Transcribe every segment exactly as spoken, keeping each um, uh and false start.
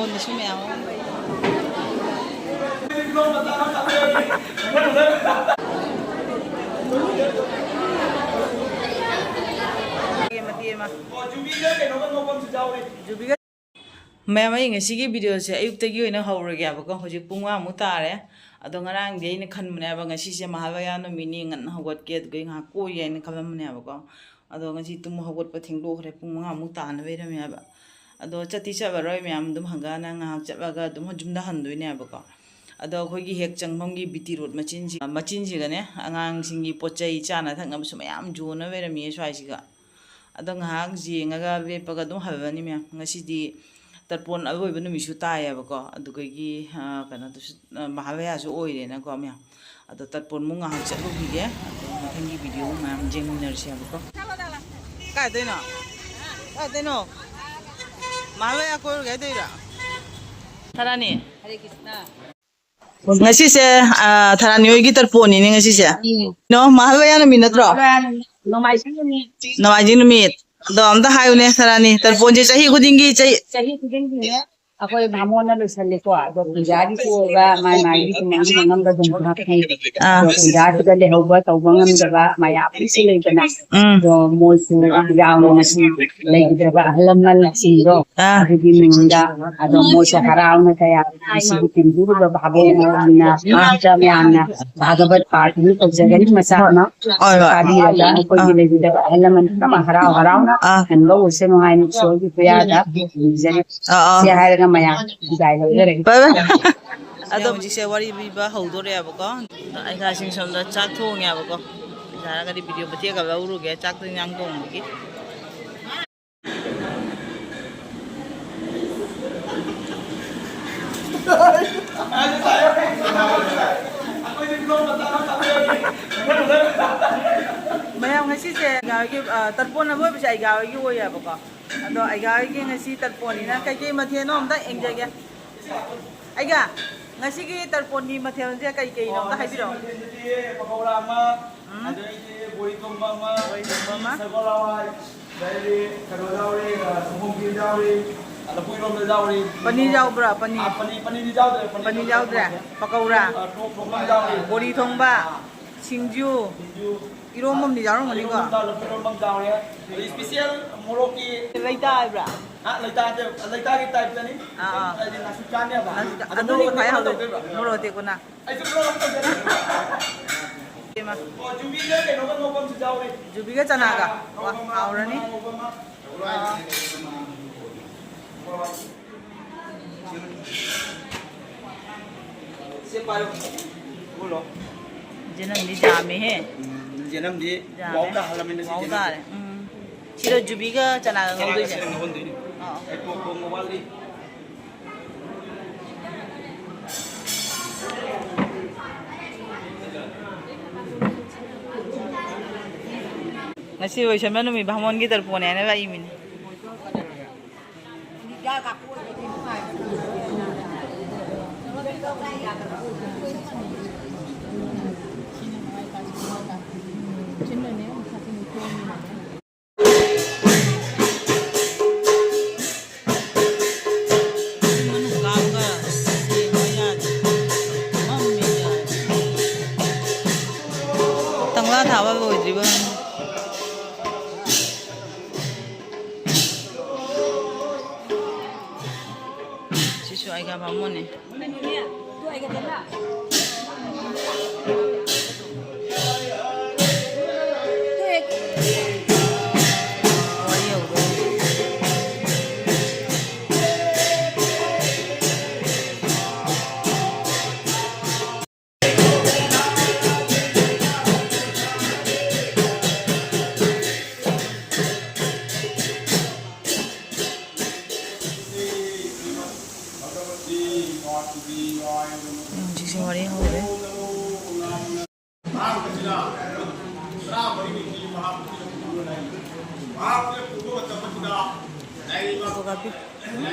ꯌꯣꯟꯕꯁꯨ ꯃꯌꯥꯝ ꯑꯃ ꯂꯩ꯫ ꯃꯇꯦꯛ ꯑꯃ꯫ ꯖꯨꯕꯤꯒ ꯃꯌꯥꯝ, ꯑꯩ ꯉꯁꯤꯒꯤ ꯚꯤꯗꯤꯑꯣꯁꯦ ꯑꯌꯨꯛꯇꯒꯤ ꯑꯣꯏꯅ ꯍꯧꯔꯒꯦꯕꯀꯣ꯫ ꯍꯧꯖꯤꯛ ꯄꯨꯡ ꯃꯉꯥꯃꯨꯛ ꯇꯥꯔꯦ꯫ ꯑꯗꯣ ꯉꯔꯥꯡꯗꯤ ꯑꯩꯅ ꯈꯟꯕꯅꯦꯕ, ꯉꯁꯤꯁꯦ ꯃꯍꯥꯂꯌꯥ ꯅꯨꯃꯤꯠꯅꯤ, ꯉꯟꯅ ꯍꯧꯒꯠꯀꯦ, ꯑꯗꯨꯒ ꯑꯩ ꯉꯥꯏꯍꯥꯛ ꯀꯣꯏꯒꯦ ꯍꯥꯏꯅ ꯈꯜꯂꯝꯕꯅꯦꯕꯀꯣ꯫ ꯑꯗꯣ ꯉꯁꯤ ꯇꯨꯝ ꯍꯧꯒꯠꯄ ꯊꯦꯡꯗꯣꯛꯈ꯭ꯔꯦ, ꯄꯨꯡ ꯃꯉꯥꯃꯨꯛ ꯇꯥꯅ ꯂꯩꯔꯝꯃꯦꯕ꯫ ꯑꯗꯣ ꯆꯠꯇꯤ ꯆꯠꯂꯔꯣꯏ, ꯃꯌꯥꯝ ꯑꯗꯨꯝ ꯍꯪꯒꯠ ꯍꯟꯗ ꯉꯥꯏꯍꯥꯛ ꯆꯠꯂꯒ ꯑꯗꯨꯝ ꯌꯨꯝꯗ ꯍꯟꯗꯣꯏꯅꯦꯕꯀꯣ꯫ ꯑꯗꯣ ꯑꯩꯈꯣꯏꯒꯤ ꯍꯦꯛ ꯆꯪꯐꯝꯒꯤ ꯕꯤ ꯇꯤ ꯔꯣꯗ ꯃꯆꯤꯟꯁꯤ-, ꯃꯆꯤꯟꯁꯤꯒꯅꯦ, ꯑꯉꯥꯡꯁꯤꯡꯒꯤ ꯄꯣꯠ ꯆꯩ ꯆꯥꯅ ꯊꯛꯅꯕꯁꯨ ꯃꯌꯥꯝ ꯌꯣꯟꯅ ꯂꯩꯔꯝꯃꯤꯌꯦ ꯁ꯭ꯋꯥꯏꯁꯤꯒ꯫ ꯑꯗꯣ ꯉꯥꯏꯍꯥꯛ ꯌꯦꯡꯉꯒ ꯂꯦꯞꯄꯒ ꯑꯗꯨꯝ ꯍꯜꯂꯅꯤ ꯃꯌꯥꯝ꯫ ꯉꯁꯤꯗꯤ ꯇꯔꯄꯣꯟ ꯑꯔꯣꯏꯕ ꯅꯨꯃꯤꯠꯁꯨ ꯇꯥꯏꯌꯦꯕꯀꯣ, ꯑꯗꯨꯒꯤ, ꯑ, ꯀꯩꯅꯣꯗꯨꯁꯨ, ꯑ, ꯃꯍꯥꯂꯌꯥꯁꯨ ꯑꯣꯏꯔꯦꯅꯀꯣ ꯃꯌꯥꯝ꯫ ꯑꯗꯣ ꯇꯔꯄꯣꯟꯃꯨꯛ ꯉꯥꯏꯍꯥꯛ ꯆꯠꯂꯨꯈꯤꯒꯦ, ꯑꯗꯣ ꯃꯊꯪꯒꯤ ꯚꯤꯗꯤꯑꯣ ꯃꯌꯥꯝ ꯌꯦꯡꯃꯤꯟꯅꯔꯁꯦꯕꯀꯣ꯫ ꯀꯥꯏꯗꯩꯅꯣ? ꯀꯥꯏꯗꯩꯅꯣ? ꯃꯍꯥꯂꯌꯥ ꯀꯣꯏꯔꯨꯒꯦ ꯍꯥꯏꯗꯣꯏꯔꯥ? ꯊꯔꯥꯅꯤ? ꯍꯔꯦ ꯀ꯭ꯔꯤꯁꯅ꯫ ꯉꯁꯤꯁꯦ, ꯑ, ꯊꯔꯥꯅꯤ ꯍꯣꯏꯒꯤ ꯇꯔꯄꯣꯟꯅꯤꯅꯦ ꯉꯁꯤꯁꯦ꯫ ꯎꯝ꯫ ꯅꯣ, ꯃꯍꯥꯂꯌꯥ ꯅꯨꯃꯤꯠ ꯅꯠꯇ꯭ꯔꯣ? ꯅꯣꯡꯃꯥꯏꯖꯤꯡ ꯅꯨꯃꯤꯠ꯫ ꯅꯣꯡꯃꯥꯏꯖꯤꯡ ꯅꯨꯃꯤꯠ꯫ ꯑꯗꯣ ꯑꯝꯇ ꯍꯥꯏꯌꯨꯅꯦ, ꯊꯔꯥꯅꯤ ꯇꯔꯄꯣꯟꯁꯦ ꯆꯍꯤ ꯈꯨꯗꯤꯡꯒꯤ ꯆꯍꯤ ꯆꯍꯤ ꯈꯨꯗꯤꯡꯒꯤꯅꯦ꯫ ꯑꯩꯈꯣꯏ ꯕꯥꯃꯣꯟꯅ ꯂꯣꯏꯁꯜꯂꯤꯀꯣ, ꯑꯗꯣ ꯄꯨꯖꯥꯒꯤꯁꯨ ꯑꯣꯏꯕ, ꯃꯥꯏ ꯃꯥꯒꯤ ꯇꯣꯉꯥꯟ ꯇꯣꯉꯥꯟꯕ ꯑꯗꯨꯝ ꯍꯥꯞꯅꯩ꯫ ꯑꯥ꯫ ꯑꯗꯣ ꯄꯨꯖꯥꯁꯤꯗ ꯂꯩꯍꯧꯕ ꯇꯧꯕ ꯉꯝꯗꯕ ꯃꯌꯥꯝꯁꯨ ꯂꯩꯗꯅ, ꯎꯝ꯫ ꯑꯗꯣ ꯃꯣꯏꯁꯨ ꯌꯥꯎꯅ ꯉꯁꯤ ꯂꯩꯈꯤꯗ꯭ꯔꯕ ꯑꯍꯜ ꯂꯃꯟꯁꯤꯡꯗꯣ, ꯑꯥ꯫ ꯑꯗꯨꯒꯤ ꯃꯤꯡꯗ, ꯑꯗꯣ ꯃꯣꯏꯁꯨ ꯍꯔꯥꯎꯅ ꯀꯌꯥ ꯉꯁꯤꯒꯤ ꯇꯤꯟꯕꯤꯔꯤꯕ ꯚꯥꯕꯣꯛ ꯃꯌꯥꯝꯅ, ꯑꯥ꯫ ꯃꯌꯥꯝꯅ ꯚꯥꯒꯕꯠ ꯄꯥꯔꯠ ꯑꯃ ꯇꯧꯖꯒꯅꯤ ꯃꯆꯥ ꯑꯃ꯫ ꯍꯣꯏ, ꯍꯣꯏ꯫ ꯄꯥꯕꯤꯔꯒ ꯑꯩꯈꯣꯏꯒꯤ ꯑꯥ꯫ ꯂꯩꯕꯤꯗꯕ ꯑꯍꯜ ꯂꯃꯟ ꯄꯨꯝꯅꯃꯛ ꯍꯔꯥꯎ ꯍꯔꯥꯎꯅ ꯑꯥ꯫ ꯍꯟꯕ ꯑꯣꯏꯁꯅꯨ ꯍꯥꯏꯅ ꯏꯁꯣꯔꯒꯤ ꯈꯨꯌꯥꯗ ꯅꯤꯖꯔꯤ꯫ ꯑꯥ, ꯑꯥ꯫ ꯁꯤ ꯍꯥꯏꯔꯒ ꯃꯌꯥꯝ ꯕꯤꯗꯥꯏ ꯂꯧꯖꯔꯒꯦ꯫ ꯕꯥꯏ ꯕꯥꯏ꯫ ꯑꯗꯣ ꯍꯧꯖꯤꯛꯁꯦ ꯋꯥꯔꯤ ꯂꯤꯕ ꯍꯧꯗꯣꯔꯦꯕꯀꯣ꯫ ꯑꯩꯈꯣꯏ ꯏꯆꯥꯁꯤꯡ ꯁꯣꯝꯗ ꯆꯥꯛ ꯊꯣꯡꯉꯦꯕꯀꯣ꯫ ꯌꯥꯔꯒꯗꯤ ꯚꯤꯗꯤꯑꯣ ꯃꯇꯦꯛ ꯑꯃ ꯂꯧꯔꯨꯒꯦ, ꯆꯥꯛꯇꯣ ꯏꯟꯖꯥꯡ ꯊꯣꯡꯕꯒꯤ꯫ ꯃꯌꯥꯝ, ꯉꯁꯤꯁꯦ ꯑꯩꯒꯥ ꯍꯣꯏꯒꯤ, ꯑ, ꯇꯔꯄꯣꯟ ꯑꯃ ꯑꯣꯏꯕꯁꯦ ꯑꯩꯒꯥ ꯍꯣꯏꯒꯤ ꯑꯣꯏꯌꯦꯕꯀꯣ꯫ ꯑꯗꯣ ꯑꯩꯒꯥ ꯍꯣꯏꯒꯤ ꯉꯁꯤ ꯇꯔꯄꯣꯟꯅꯤꯅ ꯀꯩꯀꯩ ꯃꯊꯦꯜꯅꯣ ꯑꯝꯇ ꯌꯦꯡꯖꯒꯦ꯫ ꯑꯩꯒꯥ, ꯉꯁꯤꯒꯤ ꯇꯔꯄꯣꯟꯒꯤ ꯃꯊꯦꯜꯁꯦ ꯀꯩ ꯀꯩꯅꯣ ꯑꯝꯇ ꯍꯥꯏꯕꯤꯔꯛꯑꯣ꯫ ꯃꯊꯦꯜꯁꯤꯗꯤ ꯄꯀꯧꯔꯥ ꯑꯃ, ꯎꯝ꯫ ꯑꯗꯩꯗꯤ ꯕꯣꯔꯤ ꯊꯣꯡꯕ ꯑꯃ, ꯕꯣꯔꯤ ꯊꯣꯡꯕ ꯑꯃ꯫ ꯁꯒꯣꯜ ꯍꯋꯥꯏ, ꯑꯗꯩꯗꯤ ꯀꯩꯅꯣ ꯌꯥꯎꯔꯤ, ꯑ, ꯁꯪꯒꯣꯝ ꯈꯦꯔ ꯌꯥꯎꯔꯤ, ꯂꯐꯨ ꯏꯔꯣꯟꯕ ꯌꯥꯎꯔꯤ꯫ ꯄꯅꯤꯔ ꯌꯥꯎꯕ꯭ꯔꯥ? ꯄꯅꯤꯔ? ꯑꯥ, ꯄꯅꯤꯔ, ꯄꯅꯤꯔꯗꯤ ꯌꯥꯎꯗ꯭ꯔꯦ꯫ ꯄꯅꯤꯔ ꯄꯅꯤꯔ ꯌꯥꯎꯗ꯭ꯔꯦ? ꯄꯀꯧꯔꯥ? ꯑꯥ, ꯊꯣꯡ-, ꯊꯣꯡꯕ ꯌꯥꯎꯔꯤ꯫ ꯕꯣꯔꯤ ꯊꯣꯡꯕ? ꯑꯥ꯫ ꯁꯤꯡꯖꯨ? ꯁꯤꯡꯖꯨ꯫ ꯏꯔꯣꯝꯕ ꯑꯃꯗꯤ ꯌꯥꯎꯔꯝꯒꯅꯤꯀꯣ? ꯏꯔꯣꯝꯕ, ꯂꯐꯨ ꯏꯔꯣꯝꯕ ꯑꯃ ꯌꯥꯎꯔꯦ꯫ ꯑꯗꯩ special ꯃꯣꯔꯣꯛꯀꯤ ꯂꯩꯇꯥ ꯍꯥꯏꯕ꯭ꯔꯥ? ꯑꯥ, ꯂꯩꯇꯥ ꯍꯥꯏꯗꯦ, ꯂꯩꯇꯥꯒꯤ type ꯇꯅꯤ꯫ ꯑꯥ, ꯑꯥ꯫ ꯍꯥꯏꯗꯤ ꯅꯥꯁꯨ ꯆꯥꯅꯦꯕ꯫ ꯅꯥꯁꯨ ꯆꯥ-, ꯑꯗꯣ ꯑꯗꯨꯅ ꯃꯣꯏꯅ ꯈ꯭ꯋꯥꯏ ꯀꯩꯅꯣ ꯍꯥꯎꯗꯣꯏ-, ꯇꯧꯗꯣꯏꯕ꯫ ꯃꯣꯔꯣꯛ ꯑꯇꯦꯛꯄꯅ꯫ ꯑꯩꯁꯨ ꯂꯣꯏ ꯇꯧꯖꯔꯦ꯫ ꯏꯃꯥ꯫ ꯑꯣ, ꯖꯨꯕꯤꯒ ꯀꯩꯅꯣꯒ ꯉꯧꯕ ꯑꯃꯁꯨ ꯌꯥꯎꯔꯤ꯫ ꯖꯨꯕꯤꯒ ꯆꯅꯥꯒ꯫ ꯉꯥ ꯋꯥ, ꯉꯧꯕ ꯑꯃ, ꯍꯥꯎꯔꯅꯤ꯫ ꯉꯥ ꯉꯧꯕ ꯑꯃ꯫ ꯑꯥ꯫ ꯁꯦ ꯄꯥꯏꯌꯨ꯫ ꯄꯨꯂꯣ꯫ ꯖꯦꯅꯝꯗꯤ ꯌꯥꯝꯃꯦꯍꯦ꯫ ꯎꯝ, ꯖꯦꯅꯝꯗꯤ ꯌꯥꯝꯃꯦ꯫ ꯋꯥꯎ ꯇꯥꯍꯜꯂꯝꯃꯦ ꯉꯁꯤ ꯋꯥꯎ ꯖꯦꯅꯝꯗꯤ꯫ ꯇꯥꯔꯦ꯫ ꯎꯝ꯫ ꯁꯤꯗ ꯖꯨꯕꯤꯒ ꯆꯅꯥꯒ ꯆꯅꯥꯒ ꯉꯧꯗꯣꯏꯁꯦ꯫ ꯁꯤꯗ ꯉꯧꯍꯟꯗꯣꯏꯅꯤ꯫ ꯑꯥ꯫ ꯑꯩ ꯇꯣꯛ ꯇꯣꯛ ꯉꯧꯍꯜꯂꯤ꯫ ꯉꯁꯤ ꯑꯣꯏꯁꯟꯕ ꯅꯨꯃꯤꯠ ꯚꯥꯃꯣꯟꯒꯤ ꯇꯔꯄꯣꯟꯅꯦ ꯍꯥꯏꯅ ꯂꯥꯛꯏꯃꯤꯅꯦ꯫ ꯇꯪꯂꯥ ꯊꯥꯕ ꯂꯣꯏꯗ꯭ꯔꯤꯕ꯫ ꯁꯤꯁꯨ ꯑꯩꯒ ꯕꯥꯃꯣꯟꯅꯦ꯫ ꯍꯧꯖꯤꯛꯁꯦ ꯋꯥꯔꯤ ꯍꯧꯔꯦ꯫ ꯐꯣꯇꯣ ꯀꯥꯞꯄꯤ꯫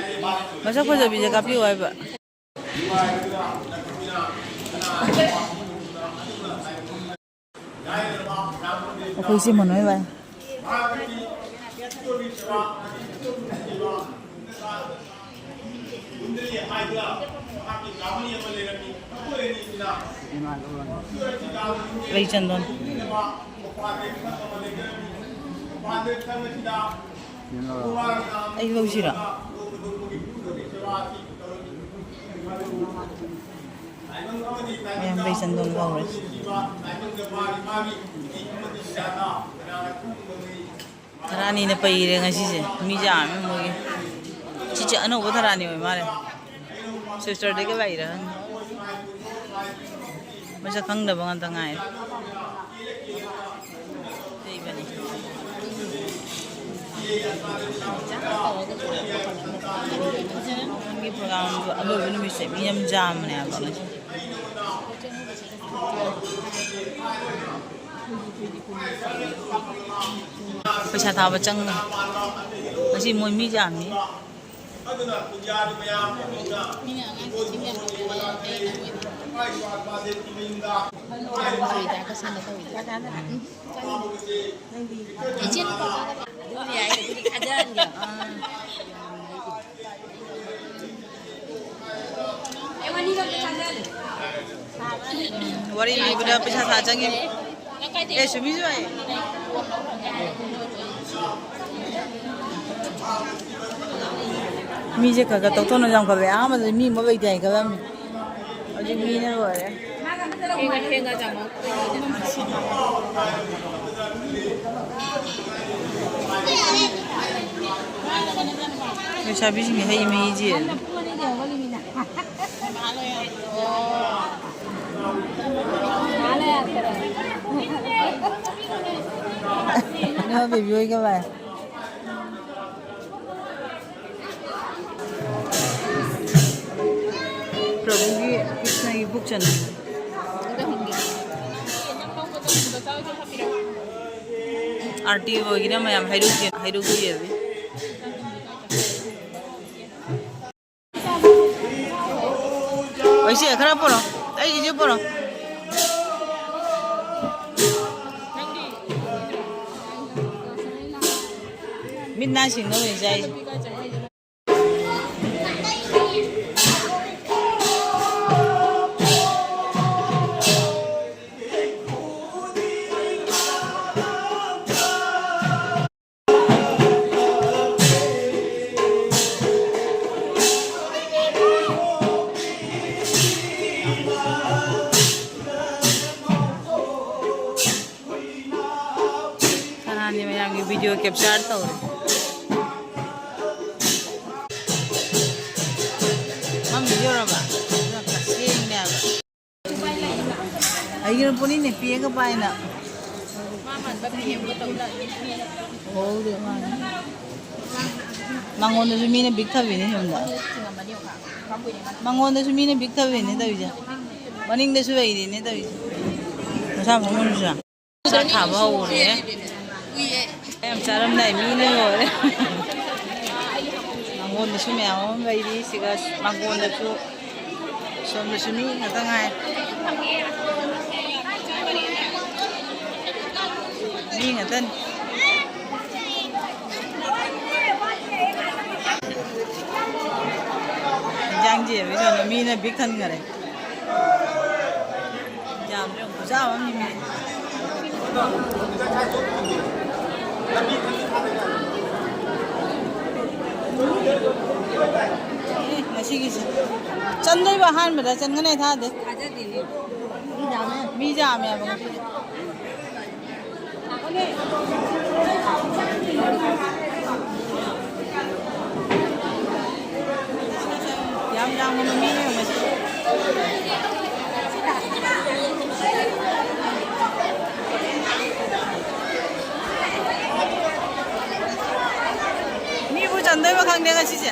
ꯃꯁꯛ ꯐꯖꯕꯤꯁꯦ ꯀꯥꯞꯄꯤꯌꯨ ꯍꯥꯏꯕ꯫ ꯑꯩꯈꯣꯏ ꯏꯆꯦ ꯃꯅꯣꯏ ꯕꯥꯏ꯫ ꯂꯩ ꯆꯟꯗꯣꯟ꯫ ꯑꯩ ꯂꯧꯁꯤꯔꯣ? ꯃꯌꯥꯝ ꯂꯩ ꯆꯟꯗꯣꯟ ꯂꯧꯔꯁꯤ꯫ ꯊꯔꯥꯅꯤꯅ ꯄꯩꯔꯦ ꯉꯁꯤꯁꯦ, ꯃꯤ ꯌꯥꯝꯃꯦ ꯃꯣꯏꯒꯤ꯫ ꯁꯤꯁꯦ ꯑꯅꯧꯕ ꯊꯔꯥꯅꯤ ꯑꯣꯏ ꯃꯥꯜꯂꯦ, ꯁꯤꯁꯇꯔꯗꯒꯤ ꯂꯥꯛꯏꯔꯥ ꯈꯪꯗꯦ꯫ ꯃꯁꯛ ꯈꯪꯗꯕ ꯉꯥꯛꯇ ꯉꯥꯏꯔꯦ꯫ ꯂꯩꯕꯅꯤ꯫ ꯅꯪꯒꯤ ꯄ꯭ꯔꯣꯒꯥꯝꯗꯣ ꯑꯂꯣꯏꯕ ꯅꯨꯃꯤꯠꯁꯦ ꯃꯤ ꯌꯥꯝ ꯌꯥꯝꯕꯅꯦ ꯍꯥꯏꯕ ꯉꯁꯤ꯫ ꯄꯩꯁꯥ ꯊꯥꯕ ꯆꯪꯉ ꯉꯁꯤ ꯃꯣꯏ ꯃꯤ ꯌꯥꯝꯃꯤ꯫ ꯎꯝ, ꯋꯥꯔꯤ ꯂꯤꯕꯗ ꯄꯩꯁꯥ ꯊꯥ ꯆꯪꯉꯤ꯫ ꯑꯦ, ꯁꯨꯃꯤꯁꯨ ꯂꯥꯛꯑꯦ꯫ ꯃꯤꯁꯦ ꯈꯔ ꯈꯔ ꯇꯧꯊꯣꯛꯅ ꯌꯥꯝꯈꯠꯂꯦ꯫ ꯑꯍꯥꯟꯕꯗꯗꯤ ꯃꯤ ꯑꯃ ꯂꯩꯇꯦ ꯍꯥꯏ ꯈꯜꯂꯝꯃꯤ꯫ ꯍꯧꯖꯤꯛ ꯃꯤꯅ ꯂꯣꯏꯔꯦ꯫ ꯂꯩꯁꯥꯕꯤꯁꯤꯡꯒꯤ ꯍꯩ ꯃꯍꯤꯁꯦ꯫ ꯏꯃꯥ ꯕꯦꯕꯤ ꯍꯣꯏꯒ ꯂꯥꯛꯑꯦ꯫ ꯄ꯭ꯔꯚꯨꯒꯤ ꯀ꯭ꯔꯤꯁꯅꯒꯤ ꯄꯨꯛ ꯆꯟ꯫ ꯑꯥꯔꯇꯤ ꯑꯣꯏꯒꯤꯅ ꯃꯌꯥꯝ ꯍꯩꯔꯨꯛ ꯍꯩꯔꯨꯛ ꯌꯦꯜꯂꯤ꯫ ꯑꯩꯁꯦ ꯈꯔ ꯄꯨꯔꯛꯑꯣ, ꯑꯩꯒꯤꯁꯦ ꯄꯨꯔꯛꯑꯣ꯫ ꯃꯤꯠ ꯅꯥ ꯁꯤꯡꯅꯕꯅꯤ ꯆꯥꯏꯁꯦ꯫ ꯀꯦꯞꯆꯔ ꯇꯧꯔꯦ꯫ ꯃꯝ ꯚꯤꯗꯤꯑꯣꯔꯕ? ꯑꯗꯨꯅ ꯈꯔ ꯁꯦꯡꯅꯦꯕ꯫ ꯑꯩꯒꯤꯅ ꯄꯣꯠꯅꯤꯅꯦ, ꯄꯤꯌꯦꯒ ꯄꯥꯏꯅ꯫ ꯍꯧꯗꯦ ꯃꯥꯅ꯫ ꯃꯉꯣꯟꯗꯁꯨ ꯃꯤꯅ ꯕꯤꯛ ꯊꯕꯤꯅꯦ ꯁꯣꯝꯗ꯫ ꯃꯉꯣꯟꯗꯁꯨ ꯃꯤꯅ ꯕꯤꯛ ꯊꯕꯤꯅꯦ ꯇꯧꯔꯤꯁꯦ꯫ ꯃꯅꯤꯡꯗꯁꯨ ꯂꯩꯔꯤꯅꯦ ꯇꯧꯔꯤꯁꯦ꯫ ꯃꯁꯥ ꯐꯝꯐꯝꯁꯤꯗ꯫ ꯆꯥꯛ ꯊꯥꯕ ꯍꯧꯔꯦ꯫ ꯌꯥꯝ ꯆꯥꯔꯝꯗꯥꯏ ꯃꯤꯅ ꯂꯣꯏꯔꯦ꯫ ꯃꯥꯡꯒꯣꯟꯗꯁꯨ ꯃꯌꯥꯝ ꯑꯃ ꯂꯩꯔꯤ꯫ ꯁꯤꯒ ꯃꯥꯡꯒꯣꯟꯗꯁꯨ, ꯁꯣꯝꯗꯁꯨ ꯃꯤ ꯉꯥꯛꯇ ꯉꯥꯏ꯫ ꯃꯤ ꯉꯥꯛꯇꯅꯤ꯫ ꯏꯟꯖꯥꯡ ꯆꯦꯕꯩ ꯁꯣꯝꯗ ꯃꯤꯅ ꯕꯤꯛ ꯊꯟꯈꯔꯦ꯫ ꯌꯥꯝꯗ꯭ꯔꯦ, ꯑꯃꯨꯛ ꯈꯨꯆꯥ ꯑꯃꯅꯤ ꯃꯤ꯫ ꯑꯦ, ꯉꯁꯤꯒꯤꯁꯦ ꯆꯟꯗꯣꯏꯕ ꯑꯍꯥꯟꯕꯗ ꯆꯟꯒꯅꯤ ꯊꯥꯗꯦ꯫ ꯊꯥꯖꯗꯦꯅꯦ꯫ ꯃꯤ ꯌꯥꯝꯃꯦ꯫ ꯃꯤ ꯌꯥꯝꯃꯦꯕ ꯉꯁꯤꯁꯦ꯫ ꯌꯥꯝ ꯌꯥꯝꯕ ꯃꯤ ꯉꯁꯤ꯫ ꯃꯤꯕꯨ ꯆꯟꯗꯣꯏꯕ ꯈꯪꯗꯦ ꯉꯁꯤꯁꯦ꯫